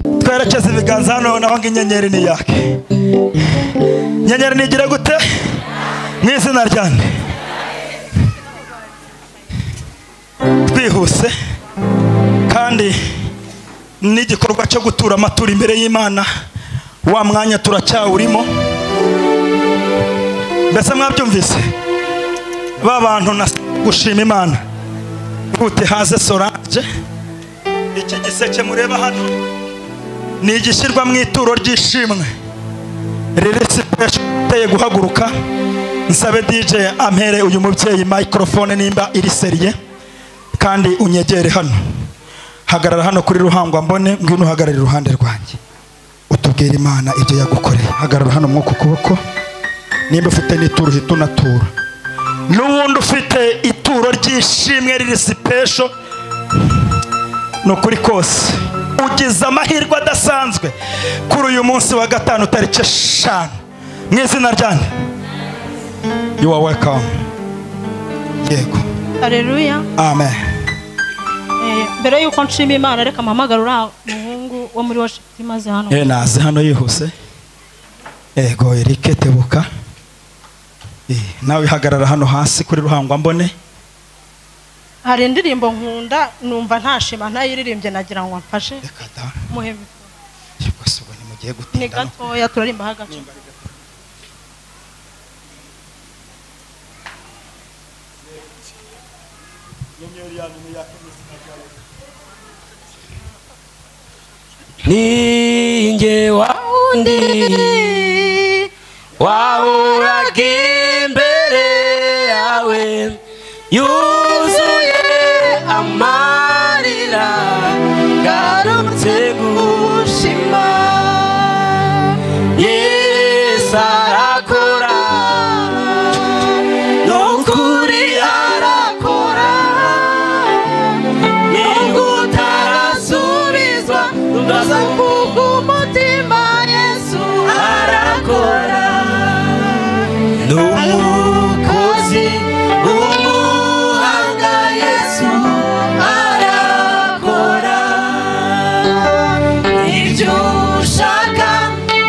Twerekeze ibiganza hano naho ngo inyenyeri ni yake. Inyenyeri nigira gute? Mu izina ryande. Twihuse kandi n'igikorwa cyo gutura amaturo imbere y'Imana wa mwanya turacyawurimo. Mbese mwabyumvise ba bantu na gushima Imana gute haze Solange. Iki giseke mureba hano ni igishyirwa mu ituro ry'ishimwe riri special guhaguruka. Nsabe DJ ampere uyu mubyeyi microphone nimba iri seriye kandi unyegere hano. Hagarara hano kuri ruhangwa mbone, ngwino uhagarare iruhande rwanjye utubwire Imana ibyo yagukoreye. Hagarara hano mwuko kuboko nimba ufite n'ituro hita unatura. N'ubundi ufite ituro ry'ishimwe riri special no kuri kose ugize amahirwe adasanzwe kuri uyu munsi wa gatanu tariki 5 mu izina ryande. You are welcome. Yego. Haleluya. Amen. Mbere yuko nshima Imana reka mpamagara ura muhungu wo muri worship maze hano. Naze hano yihuse. Ego Eric tebuka. Nawe hagarara hano hasi kuri ruhangwa mbone. Hari indirimbo nkunda numva ntashima ntayiririmbye nagira ngo mfashe. Reka da. Muhembe. Yego subwo ni mugiye gutinda. Ni gatoya turarimba hagace. Ninjye waundi wahuraga imbere yawe yuzuye amarira garutse gushima. Yesu arakora n'ukuri arakora nubwo utarasubizwa ugaza kubw'umutima Yesu arakora. N'umukozi w'umuhanga Yesu arakora ibyo ushaka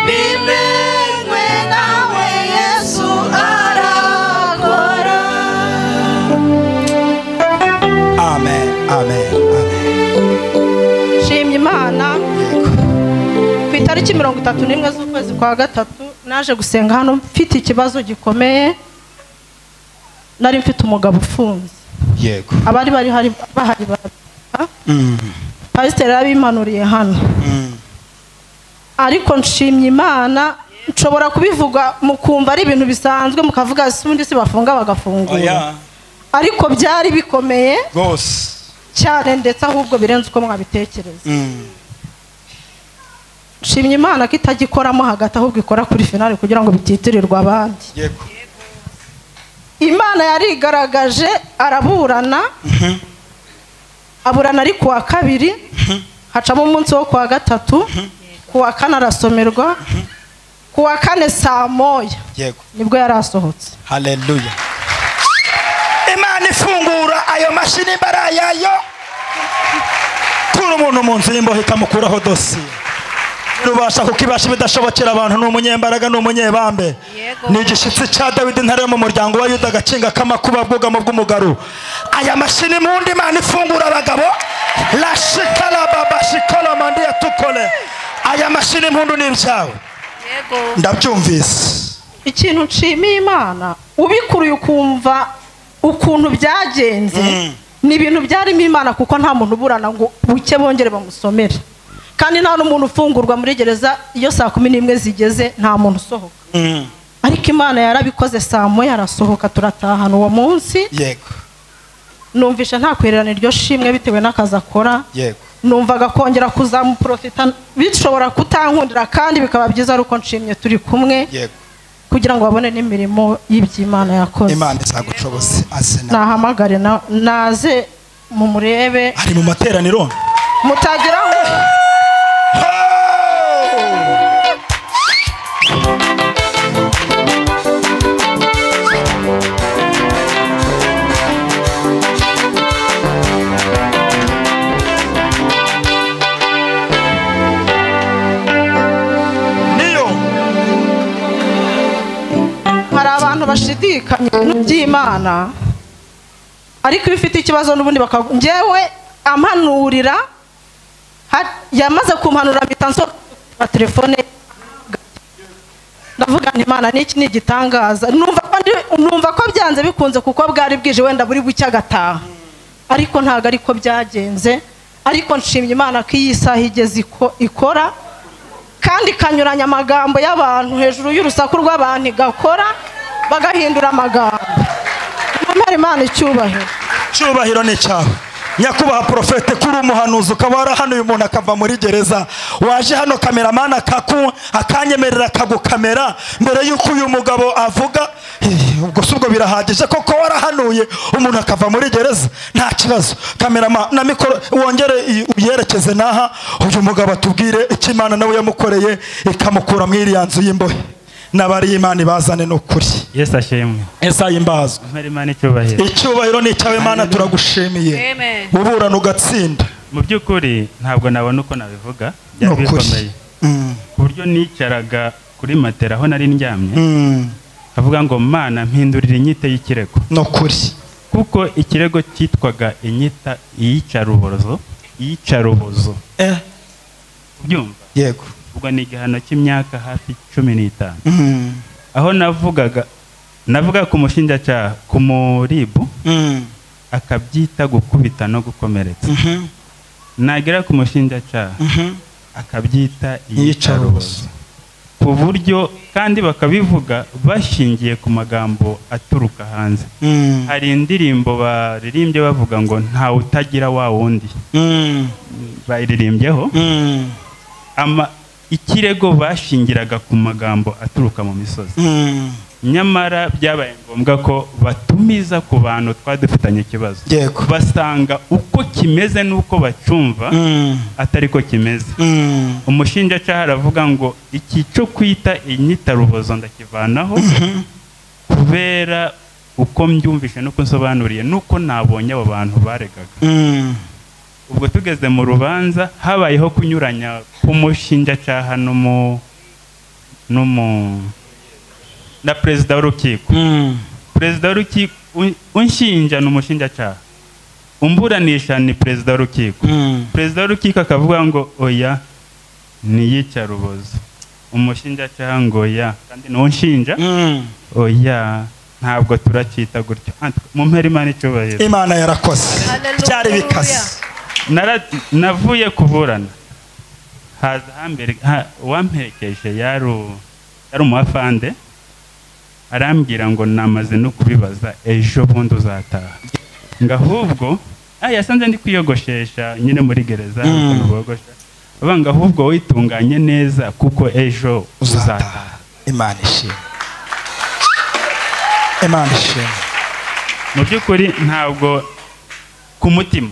bimenywe nawe Yesu arakora. Amen, amen, amen. Shimye Imana. Ku itariki 31 z'ukwezi kwa gatatu naje gusenga hano mfite ikibazo gikomeye. Nari mfite umugabo ufunze. Yego. Abari bari hari bahari Pastor yabimpanuriye hano. Ariko nshimye Imana nshobora kubivuga mukumva ari ibintu bisanzwe mukavuga ubundi si bafunga bagafungura. Ariko byari bikomeye gose cyane ndetse ahubwo birenze uko mwabitekereza. Nshimye Imana ko itagikoramo hagati ahubwo ikora kuri finale kugira ngo bititirirwe abandi. Yego. Imana yarigaragaje araburana. Aburana ari kuwa kabiri, hacamo umunsi wo kuwa gatatu, kuwa kane arasomerwa, kuwa kane saa moya. Yego. Nibwo yarasohotse. Haleluya. Imana ifungura ayo mashini barayayo. Kuri umuntu mu nzu y'imbohe ikamukuraho dosiye. Rubasha kukibasha bidashobokera abantu ni umunyembaraga ni umunyebambe. Ni igishitsi cya Dawidi ntare mu muryango wa Yuda gakinga kamakuba bwugamo bw'umugaru. Aya mashini mundi Imana ifungura abagabo la shikala baba shikala mandia tukole. Aya mashini mpundu ni ibyawe. Yego. Ndabyumvise. Ikintu nshimiye Imana ubikuruye ukumva ukuntu byagenze ni ibintu byarimo Imana kuko nta muntu uburana ngo buke bongere bamusomere. Kandi nta n'umuntu ufungurwa muri gereza iyo saa 11 zigeze nta muntu usohoka. Ariko Imana yarabikoze saa moya arasohoka turatahana uwo munsi. Yego. Numvisha nta kwererana iryo shimwe bitewe n'akazi akora. Yego. Numvaga kongera kuzamuprofita bishobora kutankundira kandi bikaba byiza ari uko nshimye turi kumwe. Yego. Kugira ngo babone n'imirimo y'iby'Imana yakoze. Imana izagushobose azena. Nahamagare naze mumurebe. Ari mu materaniro. Mutagira ngo bashidikanya ibintu by'Imana, ariko iyo ufite ikibazo n'ubundi njyewe ampanurira, yamaze kumpanura mpita nsohoka telefone, ndavuga nti Imana n'iki ni igitangaza. Numva ko byanze bikunze kuko bwari bwije wenda buri bucya agataha, ariko ntago ariko byagenze. Ariko nshimye Imana ko iyi saha igeze ikora, kandi ikanyuranya amagambo y'abantu hejuru y'urusaku rw'abantu, igakora bagahindura amagambo. Mumpere Imana icyubahiro. Icyubahiro ni cyawe nyakubahwa profete, kuri umuhanuzi ukaba warahanuye umuntu akava muri gereza, waje hano kameramana akanyemerera akagukamera mbere y'uko uyu mugabo avuga. Ubwo si ubwo birahagije koko warahanuye umuntu akava muri gereza? Nta kibazo. Kamerama na mikoro wongere uyerekeze naha, uyu mugabo atubwire icyo Imana nawe yamukoreye ikamukura mu iriya nzu y'imbohe. N'abari Imana ibazane n'ukuri. Yesu ashimwe. Yesu ahimbazwe. Mpere Imana icyubahiro. Icyubahiro ni icyawe Imana, turagushimiye. Uburana ugatsinda. Mu by'ukuri ntabwo nabona uko nabivuga, byari bikomeye. Ku buryo nicaraga kuri matera aho nari ndyamye, avuga ngo Mana mpindurira inyito y'ikirego. N'ukuri. Kuko ikirego cyitwaga inyita iyicarubozo, iyicarubozo. Ubyumva? Yego. Ubwo ni igihano cy'imyaka hafi 15. Aho navuga ku mushinjacyaha, ku muribu, akabyita gukubita no gukomeretsa. Nagera ku mushinjacyaha, akabyita iyicarubozo. Ku buryo kandi bakabivuga bashingiye ku magambo aturuka hanze. Hari indirimbo baririmbye bavuga ngo ntawe utagira wa wundi. Bayiririmbyeho. Ikirego bashingiraga ku magambo aturuka mu misozi. Nyamara byabaye ngombwa ko batumiza ku bantu twadufitanye ikibazo, basanga uko kimeze n'uko bacumva atari ko kimeze. Umushinjacyaha aravuga ngo iki cyo kwita inyitarubozo ndakivanaho kubera uko mbyumvishe n'uko nsobanuriye n'uko nabonye abo bantu baregaga. Ubwo tugeze mu rubanza habayeho kunyuranya k'umushinjacyaha na perezida w'urukiko. Perezida w'urukiko unshinja ni umushinjacyaha, umburanisha ni perezida w'urukiko. Perezida w'urukiko akavuga ngo oya ni iyicarubozo, umushinjacyaha ngo oya kandi ni unshinja, oya ntabwo turacyita gutyo. Mumpere Imana icyubahiro. Imana yarakoze, byari bikaze. Navuye kuburana, haza hambere uwamperekeje yari umuafande, arambwira ngo namaze no kubibaza ejo bundi uzataha. Ngo ahubwo yasanze ndi kwiyogoshesha nyine muri gereza, banga ahubwo witunganye neza kuko ejo uzataha. Imana ishimwe. Imana ishimwe. Mu by'ukuri ntabwo ku mutima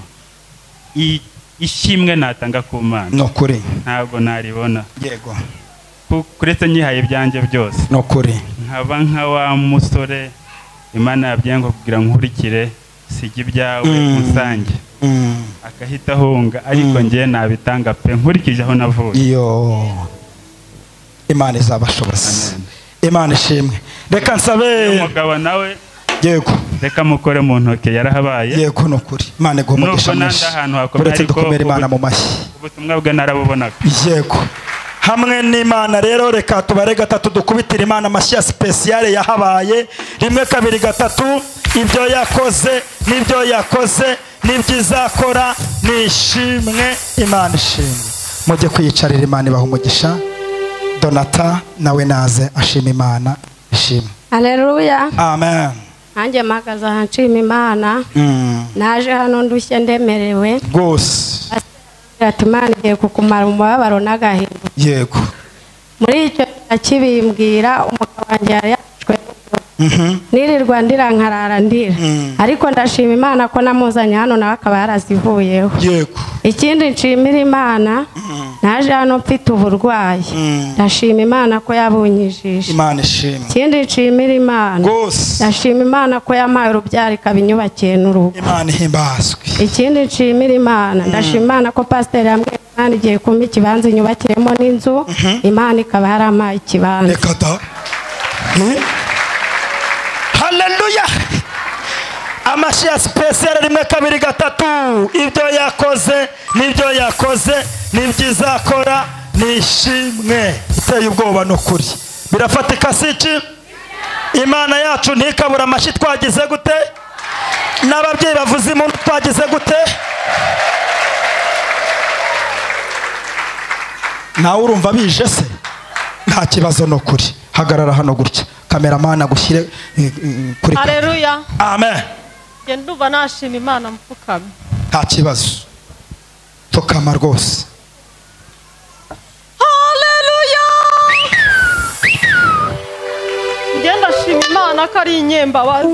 ishimwe natanga ku Mana nukuri ntabwo naribona. Yego. Kuretse nyihaye ibyanjye byose nukuri, nkaba nka wa musore Imana yabwiye ngo kugira nkurikire sijya ibyawe unsange, akahita ahunga, ariko ngiye nabitanga pe nkurikije aho navuye. Iyo Imana izabashoboza. Imana ishimwe. Reka nsabe umugabo nawe. Yego. Reka mukore mu ntoke yarahabaye. Yego nukuri. Imana iguhe umugisha mwinshi. Uretse dukomere Imana mu mashyi. Ubutumwa bwe narabubonaga. Yego. Hamwe n'Imana rero reka tubare gatatu dukubitire Imana amashyi ya spéciale yahabaye. 1 2 3. Ibyo yakoze n'ibyo yakoze n'ibyo izakora nishimwe. Imana ishimwe. Mujye kwiyicarira, Imana ibaha umugisha. Donata nawe naze ashima Imana ishimwe. Haleluya. Amen. Nanjye mpagaze aha nshima Imana. Naje hano ndushye ndemerewe rwose. Ati Imana igiye kukumara umubabaro n'agahinda. Yego. Muri icyo kibimbwira umugabo wanjye yari yafashwe nirirwa ndira nkarara ndira, ariko ndashima Imana ko namuzanye hano nawe akaba yarazivuyeho. Yego. Ikindi nshimira Imana, naje hano mfite uburwayi, ndashima Imana ko yabunyijije. Imana ishimwe. Ikindi nshimira Imana, ndashima Imana ko yampaye urubyaro ikabinyubakiye n'urugo. Imana ihimbazwe. Ikindi nshimira Imana, ndashima Imana ko pasiteri yambwiye Imana igiye kumpa ikibanza inyubakiremo n'inzu, Imana ikaba yarampaye ikibanza. Reka da. Amashyi ya special 1 2 3. Ibyo yakoze nibyo yakoze nibyizakora nishimwe. Iteye ubwoba no kuri. Birafatika siki? Imana yacu ntikabura amashyi twagize gute? N'ababyeyi bavuze impundu twagize gute? Nawe urumva bije se? Nta kibazo no kuri. Hagarara hano gutya. Cameraman agushyire kuri. Haleluya. Amen. Nge ndumva nashima Imana mfukame. Nta kibazo. Pfukama rwose. Haleluya. Nge ndashima Imana ko ari inyembabazi.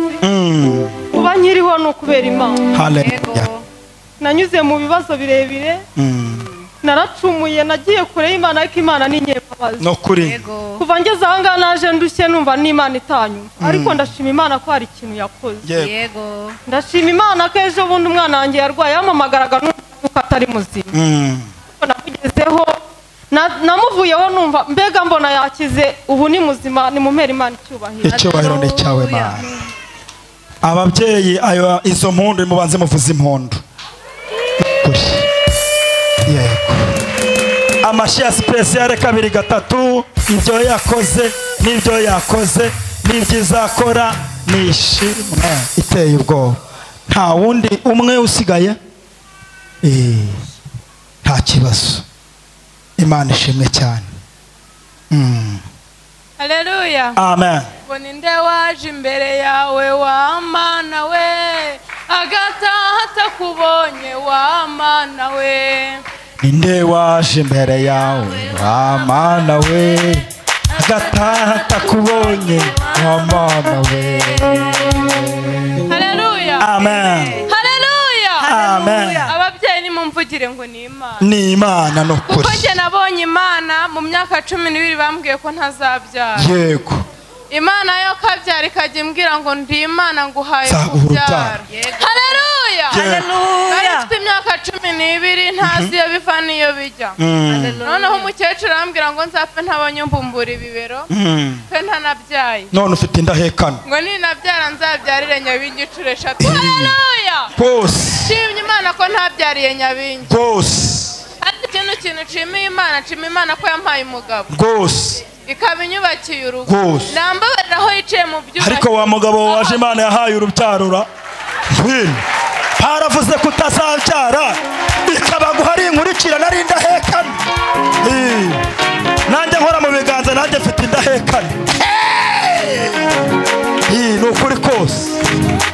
Kuba nkiriho no kubera Imana. Haleluya. Nanyuze mu bibazo birebire. Naracumuye nagiye kure y'Imana ariko Imana ni inyembabazi. No kuri. Kuva ngeze aha ngaha naje ndushye numva n'Imana itanyumva. Ariko ndashima Imana ko hari ikintu yakoze. Yego. Ndashima Imana ko ejo bundi umwana wanjye yarwaye yamamagaraga numva atari muzima. Namugezeho namuvuyeho numva mbega mbona yakize ubu ni muzima ni mumpera Imana icyubahiro. Icyubahiro ni cyawe Mana. Ababyeyi ayo izo mpundu mubanze muvuze impundu. Kuri. Yego. Amashyi ya special 2 3. Ibyo yakoze nibyo yakoze nibyizakora nishimwe. Iteye ubwoba. Nta wundi umwe usigaye. Nta kibazo. Imana ishimwe cyane. Haleluya. Amen. Ngo ninde waje imbere yawe wa Mana we agataha atakubonye wa Mana we. Ninde waje imbere yawe wa Mana we agataha atakubonye wa Mana we. Haleluya. Amen. Haleluya. Amen. Ababyeyi nimumvugire ngo ni Imana. Ni Imana no kuri. Kuko njye nabonye Imana mu myaka 12 bambwiye ko ntazabyara. Yego. Imana yo kabyara ikajya imbwira ngo ndi Imana nguhaye kubyara. Haleluya. Haleluya. Mfite imyaka 12 ntazi iyo biva niyo bijya. Noneho umukecuru arambwira ngo nzapfe ntabonye mbumbura ibibero. Pe ntanabyaye. None ufite indahekana. Ngo ninabyara nzabyarire Nyabingi inshuro 3. Haleluya. Rwose. Nshimye Imana ko ntabyariye Nyabingi. Rwose. Ati ikintu nshimiye Imana, nshimiye Imana ko yampaye umugabo. Rwose. Ikaba inyubakiye urugo. Nambabarira aho yicaye mu byubahiro. Ariko wa mugabo waje Imana yahaye urubyaro ngwino. Paravuze ko utazabyara ikabaguha ari inkurikirana ari indahekana. Nanjye nkora mu biganza nanjye mfite indahekana. Ni ukuri kose.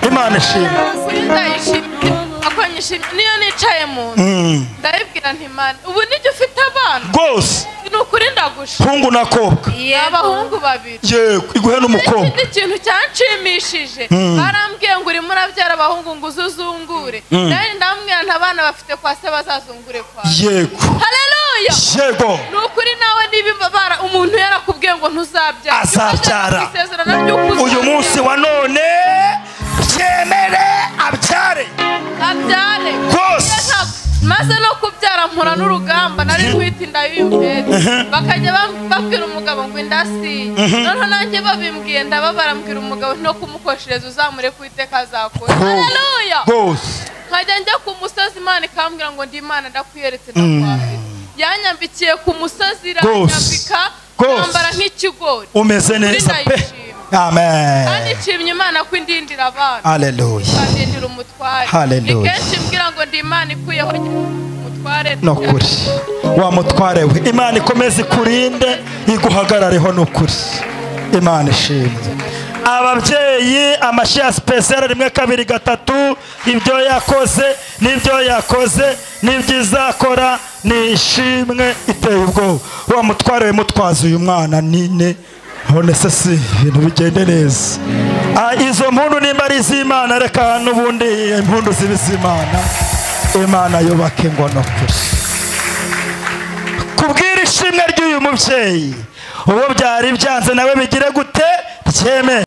Imana ishimwe. Niyo nicaye mu nzu ndayibwira nti Imana ubu nijye ufite abana rwose. Ni ukuri ndagusha. Hungu na kobwa. Abahungu babiri. Yego, iguhe n'umukobwa. Ikindi kintu cyanshimishije barambwiye ngo urimo urabyara abahungu ngo uzuzungure. Nari ndambwira nta bana bafite kwa se bazazungure kwa. Yego. Haleluya. Yego. Ni ukuri nawe niba bara umuntu yarakubwiye ngo ntuzabyara. Azabyara. Uyu munsi wa none byemere abyare. Abyare. Rwose. Maze no kubyara mpura n'urugamba nari ntwite inda y'umpete bakajya babwira umugabo ngo indasiye. Noneho nanjye babimbwiye ndababara mbwira umugabo no kumukoshereza uzamure ku iteka azakora. Haleluya. Rwose. Nkajya njya ku musozi Imana ikambwira ngo ndi Imana ndakwiyeretse ndakwambika. Yanyambikiye ku musozi iranyambika nambara nk'ikigori. Umeze neza pe. Amen. Kandi nshimye Imana ko indindira abana. Haleluya. Ikandindira umutware. Haleluya. Ni kenshi mbwira ngo ndi Imana ikuyeho umutware. No kuri. Wa mutware we Imana ikomeze ikurinde iguhagarareho no kuri. Imana ishimwe. Ababyeyi amashyi ya special 1 2 3. Ibyo yakoze nibyo yakoze nibyizakora nishimwe iteye ubwoba. Wa mutware we mutwaza uyu mwana nine. None se si ibintu bigende neza. Izo mpundu nimba ari iz'Imana reka n'ubundi impundu zibe iz'Imana. Imana yubake ngo no kuri. Kubwira ishimwe ry'uyu mubyeyi uwo byari byanze nawe bigire gute byeme.